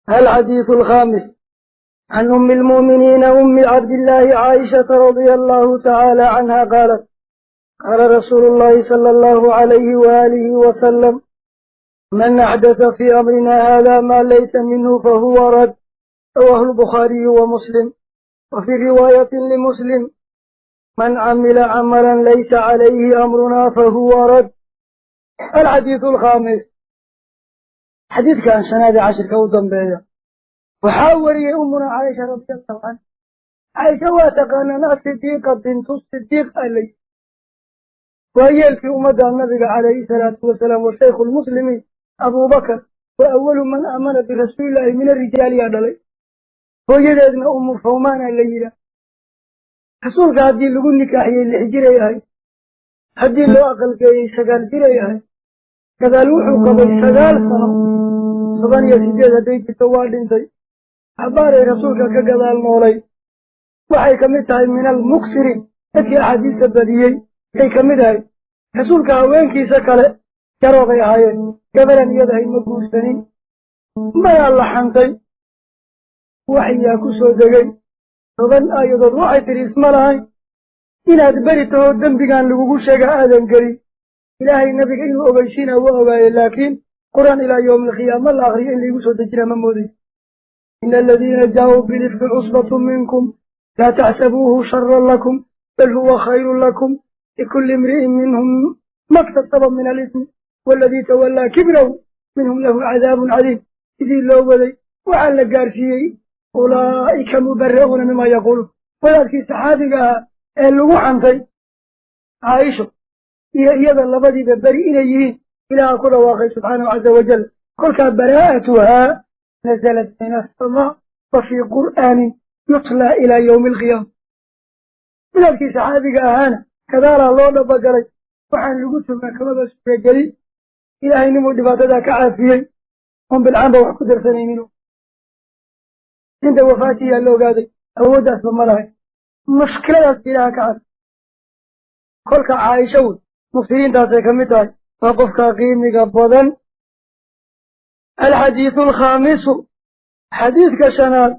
Alxadiidu alkhaamis, can ummi lmu'miniina ummi Cabdillaahi Caaishata radia Allahu tacaala canha, qaalat: qaala rasuulu llahi sala Allahu calayhi waaalihi wasalam: "Man axdatha fii amrina hada maa laysa minhu fahuwa rad." Rawaahu lbukhaariyu wa Muslim. Wa fii riwaayatin liMuslim: "Man camila camalan laysa calayhi amrunaa fahuwa rad." Alxadiidu alkhaamis, xadiidkan shanaad ee cashirka u dambeeya, waxaa wariyey Ummuna Caaisha radia Allahu canha. Caaisha waa taqaanaan, Asidiiqa bintu Sidiiq alay, waa yeelkii ummadda Nabiga calayhi salaatu wasalaam, wa shaykhu lmuslimiin Abubakar, wa awalu man aamana birasuulillahi min arijaal yaa dhalay. Hooyadeedna Umu Fawmaana la yidhaah. Rasuulka haddii lagu nikaaxiyey 6 jiray ahay, haddii loo aqalgeeyey 9 jiray ahay. Gadaal wuxuu qabay 9 sano, 18 hadday jirto waa dhintay. Xabaaray rasuulka ka gadaal noolay. Waxay ka mid tahay min almuksiriin, dadkii axaadiista badiyey ay ka mid ahay. Rasuulka haweenkiisa kale garoobay ahaayeen, gabaran iyadahay ma guursanin. Mayaa la xantay, waxyaa ku soo degay 10 aayadood. Waxay tidhi: "Isma lahayn inaad beri tahoo dembigan lagugu sheega aadan gelin." Ilaahay nabiga inuu ogeysiina waa ogaaye, laakiin Qur-aan ilaa yowmi alqiyaama la akriyo in laigu soo dejinaa ma mooday. "Ina aladiina jaauu bilifki cusbatu minkum, laa taxsabuuhu sharan lakum, bal huwa khayrun lakum. Likulli imri'in minhum maktasaba min alismi, waaladii tawallaa kibrahu minhum lahu cadaabun cadiim." Sidii loo waday waxaa la gaarsiiyey "ulaa'ika mubara'uuna mima yaquuluun". Wadaadkii saxaabiga ahaa ee lagu xantay, Caaisho iyo iyada labadiiba beri inay yihiin Ilaaha ku dhawaaqay subxaanahu caza wajal. Kolkaa baraa'atuhaa nazalat min assamaa wa fii qur'aanin yutlaa ilaa yowmi alqiyaama. Wadaadkii saxaabiga ahaana kadaalaa loo dhabagalay. Waxaan lagu tumaa kamaba suuragelin. Ilaahay nimuu dhibaatadaa ka caafiyey oon bilcaanba wax ku darsanaynin. Cinda wafaatiyaa la ogaaday awooddaasba ma lahay. Mushkiladaas Ilaaha ka cafi. Kolka Caaisha wey, muksiriintaasay ka mid tahay, waa qofka qiimiga badan. Alxadiidu alkhaamisu, xadiidka shanaad,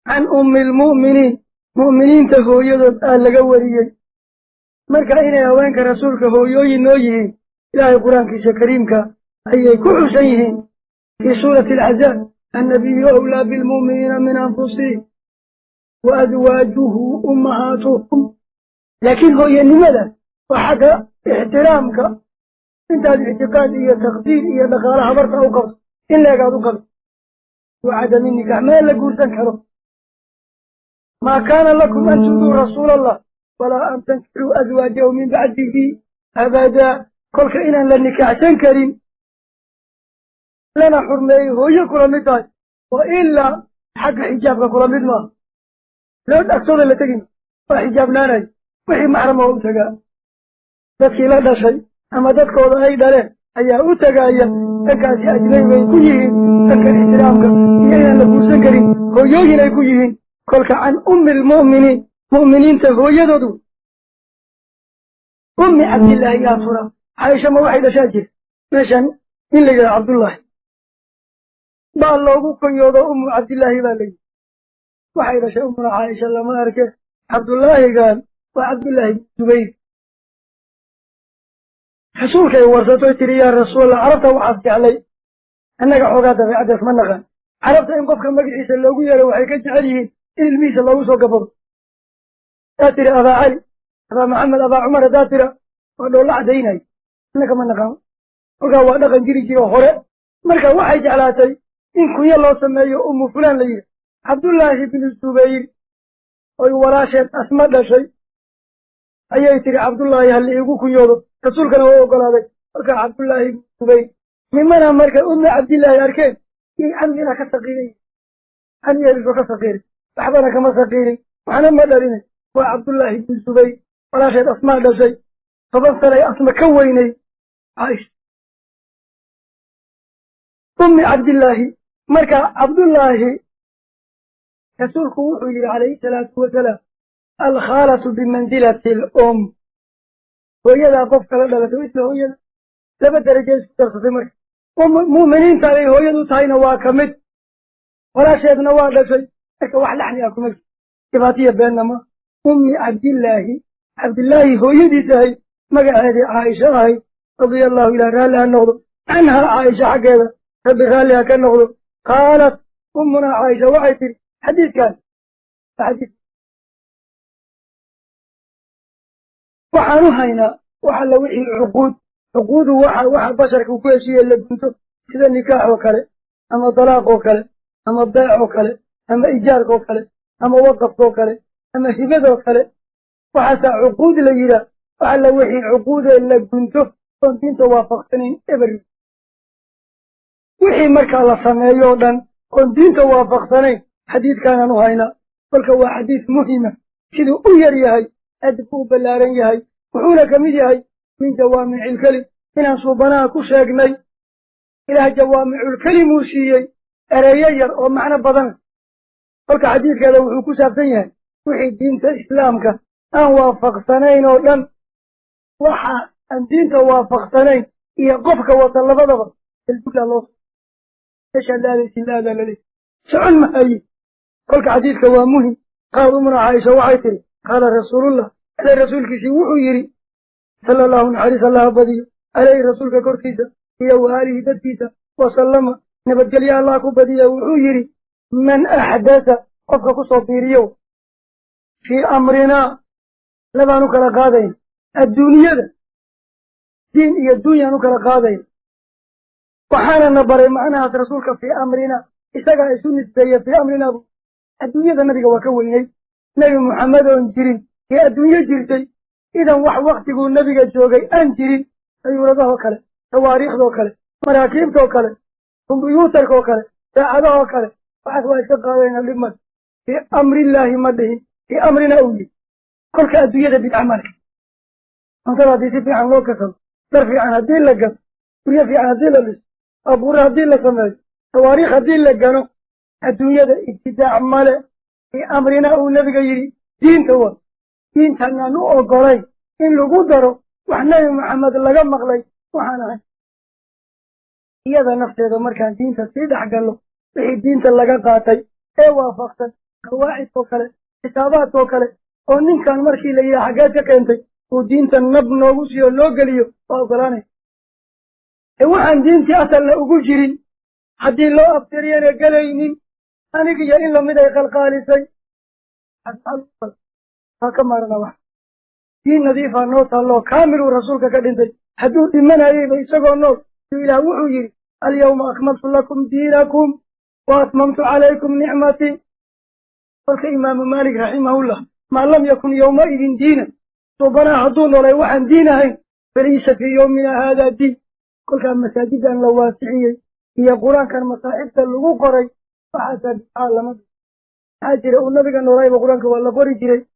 can ummi almu'miniin, mu'miniinta hooyadood aa laga wariyey. Marka inay haweenka rasuulka hooyooyin noo yihiin, Ilaahay Qur-aankiisa kariimka ayay ku xusan yihiin fii suurati Alaxzaab: "Annabiyu awlaa bilmu'miniina min anfusihim wa adwaajuhu ummahaatuhum." Laakiin hooyanimada waa xagga ixtiraamka. Intaad ictiqaad iyo taqdiir iyo dhaqaala habarta u qabto, in leegaad u qabto. Wa cadami nikax, meel la guursan karo. "Maa kaana lakum an tu'duu rasuula Allah walaa an tankixuu aswaajahu min bacdihi abadaa." Kolka inaan la nikaaxsan karin lana xurmeeyey, hooyo kula mid tahay, wa ilaa xagga xijaabka kula mid maaha. Loo agtooda la tegin, waa xijaabnaanayo. Wixii maxrama waa u tegaa, dadkii la dhashay ama dadkooda ay dhaleen ayaa u tegaaya. Dhankaasi ajnabi bay ku yihiin, dhanka ixtiraamka iyo inaan la guursan karin hooyooyin ay ku yihiin. Kolka can ummi almu'miniin, mu'miniinta hooyadoodu, Ummi Cabdillaahi yaa tura. Caaisha ma waxay dhashaa jir meeshan in la yidhaha Cabdullaahi baa loogu kunyoodo, Ummu Cabdillaahi baa la yidhi. Waxay dhashay Ummuna Caaisha lama arke. Cabdullaahigan waa Cabdullaahi bin Zubayr. Rasuulkay warsatoy tiri: "Yaa Rasuulallah, carabta waxaad jeclay." Annaga xoogaa dabeecaddaas ma naqaan. Carabta in qofka magaciisa loogu yeero waxay ka jecel yihiin in ilmihiisa loogu soo gabado. Haddaa tiri Abaa Cali, Abaa Maxamed, Abaa Cumar, haddaa tira waa dhoolla caddaynay. Innaka ma naqaan. Kolkaa waa dhaqan jiri jiro hore. Marka waxay jeclaatay in kunyo loo sameeyo, Ummu Fulaan la yidhi. Cabdullaahi binu Zubayr oy walaasheed Asma dhashay ayay tiri: "Cabdullaahi ha la iigu kunyoodo." Rasuulkana waa ogolaaday. Marka Cabdullaahi bnu Zubayr nimana markay Ummi Cabdillaahi arkeen yay camigana ka saqiiray, camigeediisoo ka saqiiray. Waxbana kama saqiirin, waxna ma dhalina. Waa Cabdullaahi bnu Zubayr, walaasheed Asmaa dhashay. 10 sanay Asma ka weynay Caaisha. Ummi Cabdillaahi. Marka Cabdullaahi, rasuulku wuxuu yidhi calayhi salaatu wasalaam: "Alkhaalatu bimanzilati alum." Hooyadaa qof kala dhalatay isla hooyada laba darajo isku darsatay. Marka mu'miniinta ay hooyadu tahayna waa ka mid. Walaasheedna waa dhashay. Marka wax laxni ah kuma jiro, dhibaatiya beenna ma. Ummi Cabdillaahi, Cabdillaahi hooyadiis ahay, magaceedii Caaisha ahay, radia Allahu, ilah raalli ha noqdo, canhaa, Caaisha xaggeeda Rabbi raalli ha ka noqdo. Qaalat ummunaa Caaisha waxay tidhi, xadiidkan xadiid waxaan u haynaa wax alla wixii cuquud. Cuquudu waxa basharka ku heshiiye la gunto, sida nikaax oo kale, ama dalaaq oo kale, ama beec oo kale, ama ijaarka oo kale, ama waqafka oo kale, ama hibadoo kale. Waxaasaa cuquud la yidhaah. Wax alla wixii cuquudee la gunto oon diinta waafaqsanayn eber. Wixii markaa la sameeyo o dhan oon diinta waafaqsanayn xadiidkaanaan u haynaa. Kolka waa xadiid muhima, siduu u yar yahay aad buu u ballaaran yahay, wuxuuna ka mid yahay min jawaamicilkelim inaan suubanaha ku sheegnay. Ilaah jawaamiculkelimuu siiyey, ereyo yar oo macno badan. Kolka xadiidkeeda wuxuu ku saabsan yahay wixii diinta islaamka aan waafaqsanayn oo dhan. Waxa aan diinta waafaqsanayn iyo qofka wata labadaba elbugla loo meeshaad laadaysin laadaa laley socon mahaye. Kolka xadiidka waa muhim. Qaal umuna Caaisha waxay tidhi, qaala rasuulullah, ale rasuulkiisii wuxuu yidhi, sala Allahu, naxariis Allaha badiyo, caleyhi rasuulka korkiisa iyo wa aalihi dadkiisa, wasallama, nabadgelyo Allah ku badiya. Wuxuu yidhi, man axdatha, qofka ku soo biiriyo, fii amrinaa. Labaan u kala qaadayn adduunyada, diin iyo dunyaan u kala qaadayn. Waxaana na baray macnahaas rasuulka fii amrina, isagaa isu nisbeeye fii amrinaa. Adduunyada nabiga waa ka weynay. Nebi Muxamed oon jirin ee adduunyo jirtay, idan wax waktiguu nebiga joogay aan jirin, sayuuradahoo kale, tawaariikhdoo kale, maraakiibtoo kale, kombuyuutarkaoo kale, saacadahoo kale, waxaas waa iska qaadayna, dhib male. Fii amrillaahi ma dhihin, fii amrina uu yihi. Kolka adduunyada bidca male. Cuntada haddii si fiican loo kasado, dhar fiican haddii la gato, guryo fiican haddii la dhiso, abuure haddii la sameeyo, tawaariikh haddii la gano, adduunyada ibtidaac male. Fii amrina uu nebiga yidhi diinta wa diintanaan u ogolayn in lagu daro wax Nebi Maxamed laga maqlay waxaan ahay. Iyada nafteeda markaan diinta sii dhex gallo, wixii diinta laga qaatay ee waafaqsan qawaacidkoo kale, xisaabaadkoo kale, oo ninkan markii la yidhaha xaggeed ka keentay uu diinta nab noogu siiyo noo geliyo, waa ogolaanay. Ee waxaan diintii asalna ugu jirin, haddii loo abtiriyana gelaynin, anigiyo in lamid ay qalqaalisay, waa ka maarana. Wax diin nadiifaa noo taalloo kaamiluu rasuulka ka dhintay. Hadduu dhimanayeyba isagoo nool ilaah wuxuu yidhi, alyawma akmaltu lakum diinakum wa atmamtu calaykum nicmatii. Kolka Imaamu Maalik raximahullah, maa lam yakun yowmaidin diinan, suubanaa hadduu noolay waxaan diin ahayn, falaysa fii yowmina haadaa diin. Kolkaa masaajidan la waasiciyey iyo qur-aankan masaaxibta lagu qoray, waxaasaa bidcaa lama. Maxaa jira, uu nabiga noolayba qur-aanka waa la qori jiray,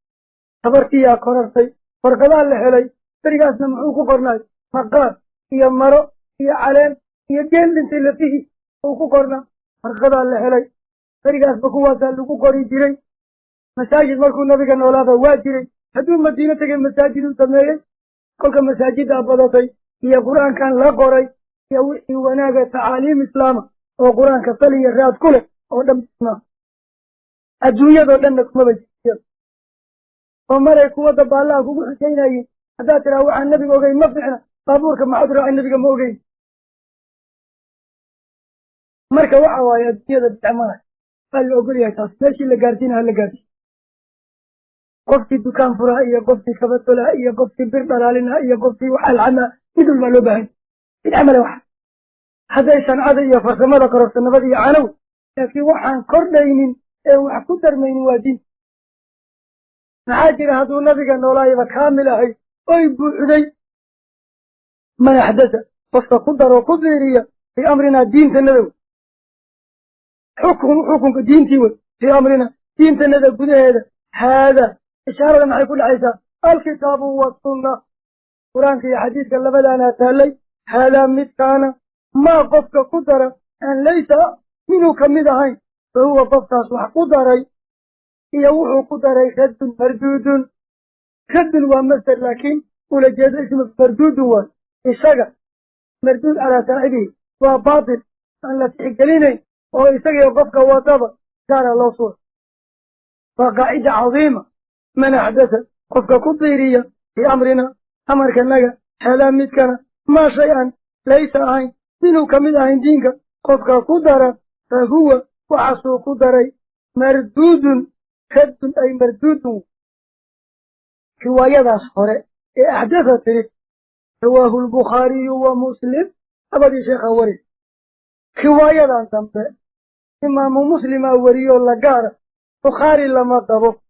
tabartiyaa korartay, warqadaa la helay. Berigaasna muxuu ku qornay? Maqaar iyo maro iyo caleen iyo geel dhintay lafihii uu ku qornaa. Warqadaa la helay, berigaasba kuwaasaa lagu qori jiray. Masaajid markuu nabiga noolaaba waa jiray. Hadduu Madiino tegay masaajiduu sameeyey. Kolka masaajiddaa badatay iyo qur-aankan la qoray iyo wixii wanaaga tacaaliim islaama oo qur-aanka sal iyo raad ku leh oo dhan ma adduunyadoo dhanna kumaba jirto. Oo maray kuwa dabaallaha kugu xujaynayeen, haddaad tiraa waxaan nabiga ogeyn ma fiicna, baabuurka maxaad raacay, nabiga ma ogeyn. Marka waxa waaye adduunyada bidca malaha, waa la ogol yahay. Taas meeshii la gaarsiina ha la gaarsiin. Qofkii dukaan furaa iyo qofkii kabatolaa iyo qofkii bir dhalaalina iyo qofkii wax alcamaa, mid walbaa loo baahan. Bidca male waxa hadday sancada iyo farsamada kororsanimada iyo canow, laakiin waxaan kordhaynin ee wax ku darmaynin waa diin. Maxaa jira, hadduu nabiga noolaayaba kaamil ahay oy buuxday. Man axdasa, qofka ku daroo ku biiriya, fii amrinaa, diintanada wey, xukunka diintii wey, fii amrina, diintanada gudaheeda, haada, ishaarada maxay ku dhacaysaa? Alkitaabu wasunna, qur-aanka iyo xadiidka labadaanaa taallay. Haadaa midkaana, maa qofka ku dara aan laysa minuu ka mid ahayn, fa huwa qofkaas wax ku daray iyo wuxuu ku daray raddun marduudun. Raddun waa masder, laakiin ulajeedo ismu marduudun waa isaga marduud calaa saaxibihi, waa baatil aan la tixgelinayn. Oo isagii qofka wataba gaara loo suura. Waa qaacida cadiima. Man axdatha, qofka ku biiriya, fii amrina, amarkanaga, haadaa midkana, maa shay-an laysa ahayn inuu ka mid ahayn diinka, qofka ku dara, fa huwa, waxaasuu ku daray, marduudun, raddun ay marduudun. Riwaayadaas hore ee axdatha tiri rawaahu lbukhaariyu wa Muslim, labadii sheekha waris. Riwaayadan dambe Imaamu Muslimaa weriyoo la gaara, Bukhaari lama qabo.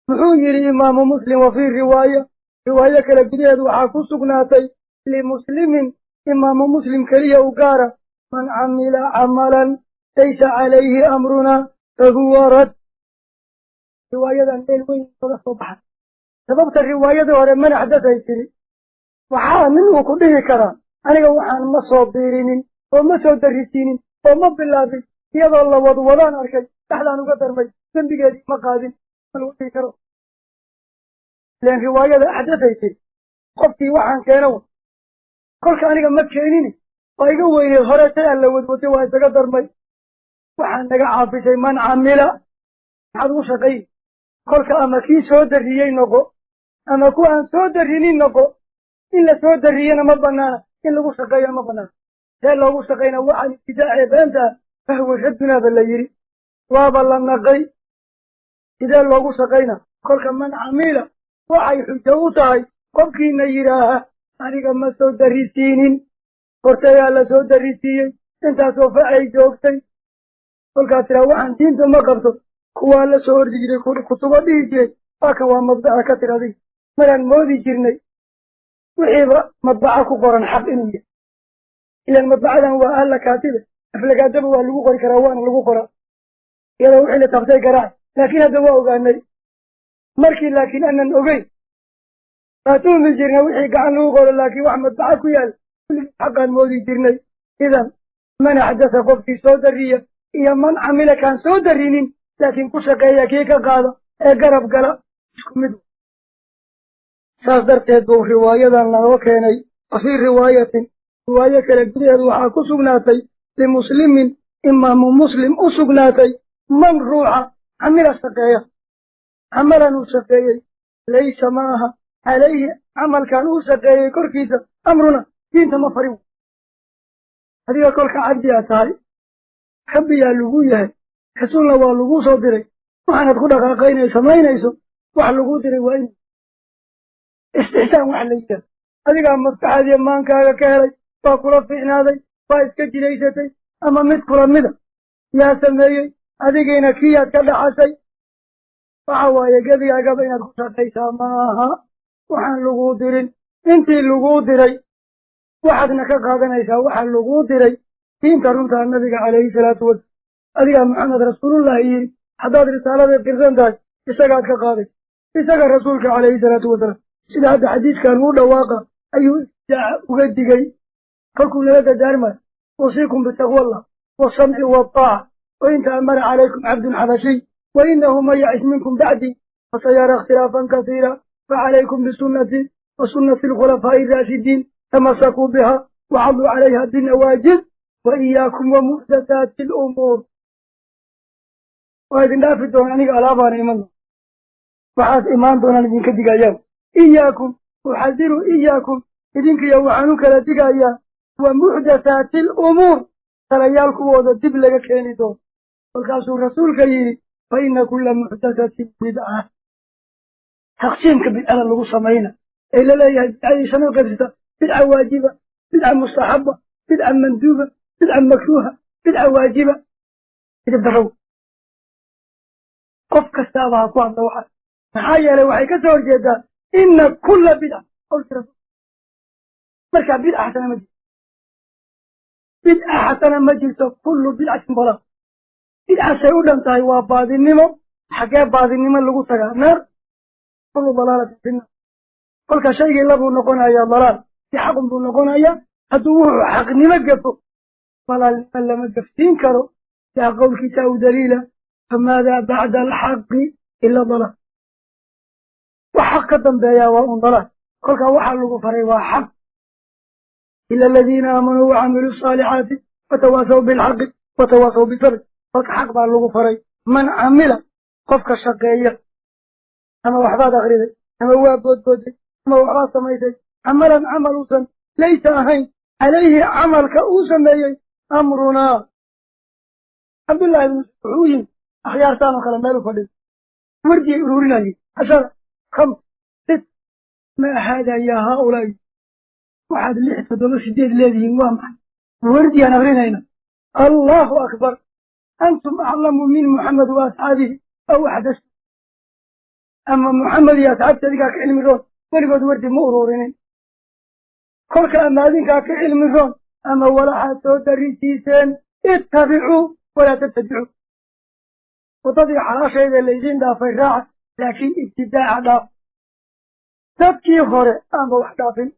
Muxuu yidhi Imaamu Muslim? Wa fii riwaaya, riwaayo kale gudaheed waxaa ku sugnaatay, limuslimin, Imaamu Muslim keliya u gaara, man camila camalan laysa calayhi amrunaa fahuwa rad. Riwaayadan meel weyn kaga soo baxay. Sababta riwaayadii hore man axdathay tiri, waxaa nin uu ku dhihi karaa: aniga waxaan ma soo biirinin oo ma soo darrisiinin oo ma bilaabin, iyadoo la wadwadaan arkay, dhexdaan uga darmay, dembigeedii ma qaadin. Ma lagu dhihi karo ilen riwaayada axdathay tiri qofkii waxaan keeno. Kolka aniga ma keenini, waa iga weyneed, hore tay aan la wadwaday, waa isaga darmay. Waxaa naga caafisay man camila. Maxaad ugu shaqay? Kolka ama kii soo darriyey noqo ama ku aan soo darrinin noqo. In la soo darriyena ma banaana, in lagu shaqeeyana ma banaana. See loogu shaqayna waxaan ibtidaacee beenta ah? Fahwa raddunaaba la yidhi, waaba la naqay, sidee loogu shaqayna? Kolka man camila waxay xujo u tahay qofkiina yidhaaha: aniga ma soo darrisiinin, hortayaa la soo darrisiiyey, intaasoo facay joogtay. Kolkaad tiraa waxaan diinta ma qabto, kuwaa la soo ordi jiray, kutubo dhihi jiray, waa kan, waa madbaca ka tir. Adiga maraan moodi jirnay wixiiba madbaca ku qoran xaq inuu yahay, ilaan madbacadan waa alla kaatibe, aflagaadaba waa lagu qori karaa, waana lagu qoraa iyadoo wixii la taabtay garaac. Laakiin hadda waa ogaanay. Markii laakiin aanan ogeyn waa tuhmi jirnay wixii gacan lagu qoro, laakiin wax madbaca ku yaal kulligii xaqaan moodi jirnay. Idan man axdatha, qofkii soo darriya, iyo man camila, kaan soo darrinin laakiin ku shaqeeya, kii ka qaada ee garab gala, isku mid. Saas darteed buu riwaayadan lanoo keenay. Wa fii riwaayatin, riwaayo kale gudaheed waxaa ku sugnaatay, limuslimin, Imaamu Muslim u sugnaatay, man ruuxa camila shaqeeya, camalan uu shaqeeyey, laysa ma aha, calayhi, camalkan uu shaqeeyey korkiisa, amruna, diinta ma farin. Adiga kolka cabdi aad tahay, rabbiyaa lagu yahay, rasuulna waa lagu soo diray. Waxaanaad ku dhaqaaqaynay samaynayso wax lagu diray waa in istixsaan wax la yidhaah. Adigaa maskaxaadiyo maankaaga ka helay, waa kula fiicnaaday, waa iska jiraysatay, ama mid kula mida yaa sameeyey, adigiina kiyaad ka dhaxashay. Waxa waaye gebigaagaba inaad ku shaqaysaa maaha waxaan laguu dirin. Intii laguu diray waxaadna ka qaadanaysaa waxa laguu diray, diinta runtaa Nabiga calayhi salaatu wasalam. Adigaa Maxamed rasuulullahi yidhi, haddaad risaalada qirsan tahay, isagaad ka qaadaysa, isaga rasuulka calayhi salaatu wasalaam. Sida hadda xadiidkan uu dhawaaqa ayuu ibtidaaca uga digay kolkuu nala dardaarmayo: uusiikum bitaqwallah waasamci waataaca, wain ta'amara calaykum cabdun xabashiy, wainahu man yacish minkum bacdii fasayara ikhtilaafan kasiira, facalaykum bisunnatii wa sunnati alkhulafaa'i araashidiin, tamasakuu biha wacaduu calayha binawaajid, wa iyaakum wa muxdathaati alumuur. Waa idin dhaafi doona, aniga alaabaana iman doona, waxaas imaan doonaan idinka digayaa. Iyaakum uxadiru, iyaakum, idinkiyo waxaan u kala digayaa, wa muxdathaati alumuur, talayaal kuwooda dib laga keeni doono. Kolkaasuu rasuulka yidhi: fa ina kulla muxdathatin bidca. Taqsiimka bidcada lagu samayna ee la leeyahay bidcadii shan u qaybsata: bidca waajiba, bidca mustaxaba, bidca manduuba, bidca makruuha, bidca waajiba, idib darrow. Qof kastaaba ha ku hadla waxa, maxaa yeelay waxay ka soo horjeedaa ina kulla bidca, qowlkii rasuul. Markaa bidca xasana ma jirto, bidca xasana ma jirto. Kullu bidcatin dalaal. Bidcasay u dhan tahay waa baadinimo. Xaggee baadinimo lagu tagaa? Naar. Kullu dalaalatin finnaar. Kolka shaygii labuu noqonayaa: dalaal si xaqun buu noqonayaa hadduu wuxuu xaqnimo gafo, dalaalnimo lama gafsiin karo. Yaa qowlkiisa u daliila: famaadaa bacda alxaqi ila dalaal. Wax xaq ka dambeeyaa waa un dalaal. Kolkaa waxaa lagu faray waa xaq: ila aladiina aamanuu wacamiluu asaalixaati watawaasaw bilxaqi. Watawaasaw bisabr. Kolka xaq baa lagu faray. Man camila, qofka shaqeeya, ama waxbaad akriday, ama waa boodbooday, ama waxbaad samaysay, camalan camal uusan laysa ahayn calayhi camalka uu sameeyey amrunaa. Cabdullahi ibn wuxuu yimi akhyaartaan oo kale meel u fadhiyo, wardiyay ururinayay, 10, 5, 6. Maa haada yaa haaulaa'i? Waxaad 6, 7, 8 leedihiin waa maxay? Wardiyaan akrinayna. Allahu akbar, antum aclamu min Muxamed wa asxaabihi aw axdastu? Ama Muxamed iyo asxaabta adigaa ka cilmi roon? Weligood wardi ma ururinin. Kolka ama adinkaa ka cilmi roon ama walaxaad soo darisiiseen. Ittabicuu walaa tabtadicuu. Waddadii xalaasheeda laydiin dhaafay raaca, laakiin ibtidaaca dhaaf. Dadkii hore aanba wax dhaafin.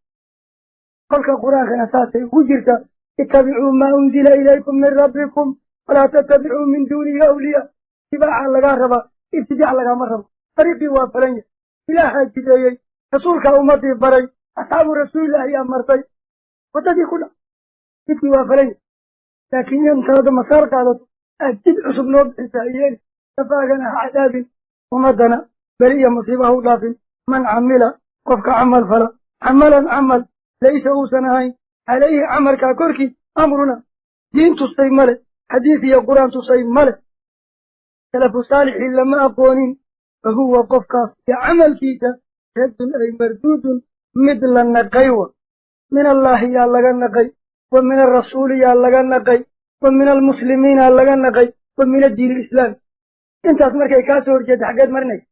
Kolka Qur-aankana saasay ugu jirtaa: ittabicuu maa unzila ilaykum min rabbikum walaa tattabicuu min duunihi awliyaa. Itibaaca lagaa rabaa, ibtidaac lagaama rabo. Dariiqii waa falan yahay, Ilaahaa jideeyey, rasuulkaa ummadii baray, asxaabu rasuulillahi yaa martay waddadii ku dhac. Jidkii waa falan yahay, laakiin intaada masaar qaadato aad jid cusub noo bixisaa yeeli. Nafaagana ha cadaabin, ummaddana beli iyo musiiba ha u dhaafin. Man camila, qofka camal fala, camalan camal laysa uusan ahayn calayhi camalkaa korkii amruna, diin tusay male, xadiis iyo Qur-aan tusay male, salafu saalixii lama aqoonin, fa huwa qofkaas iyo camalkiisa raddun ay marduudun, mid la naqay wa. Min Allaahi yaa laga naqay, wa min arasuuli yaa laga naqay, wa min almuslimiina laga naqay, wa min addiin alislaami. Intaas markay kaa soo horjeeda, xaggeed marinaysa?